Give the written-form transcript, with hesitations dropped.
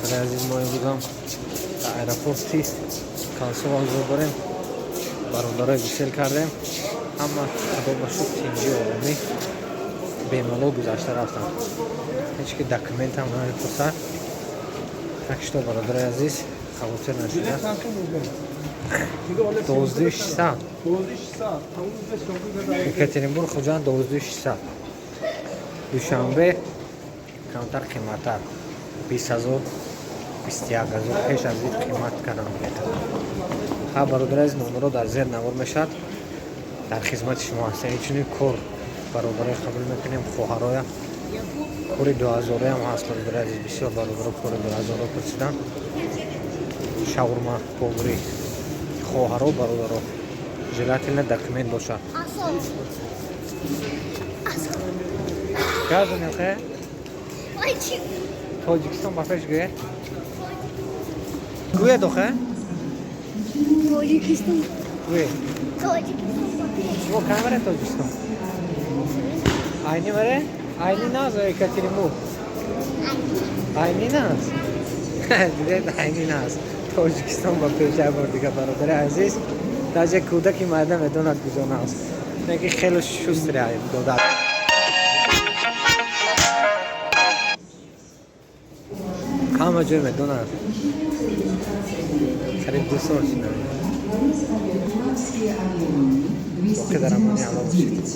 Бародари азиз, мо имрӯзам дар аэропорти Консова ҳузур дорем. Бародарои гусел кардем, ҳама, худо ба шукр, тинҷӣ, оромӣ, бемалол гузашта рафтанд. Ҳеҷ ки документам намепурсад. Так что, бародари азиз, хавотир нашуда. 12 600, Екатеринбург, Хуҷанд 12 600, Душанбе камтар қиматтар, 20 000, 21 000. Пеш аз ид қимат кардан билета. Ха, бародари азиз, номеро дар зер навор мешавад, дар хизмати шумо ҳастем. Инчунин кор бародарои қабул мекунем, хоҳароя. Кори дуҳазораам ҳаст, бародари азиз. Бисёр бародаро кори дуҳазоро пурсидан, шаурма поварӣ. Хоҳаро, бародаро, желательно документ бошад. Асол. Асол. Газонем хе. Ой, Тоҷикистон ба пеш гӯе, гӯед охе. Тоҷикистон. Гӯе. Тоҷикистон ба пеш. Шумо кай мере Тоҷикистон? Айни мере? Айни наз ё Екатеринбург? Айни наз. Дидед, айни наз. Тоҷикистон ба пеш. Як бор дига, бародари азиз, даже кӯдаки майда медонад, куҷо наз. Неки хеле шустря додад. Ҳама ҷой медонад. Қариб 2 сол шуда. Боқӣ дар амони Алло бошед.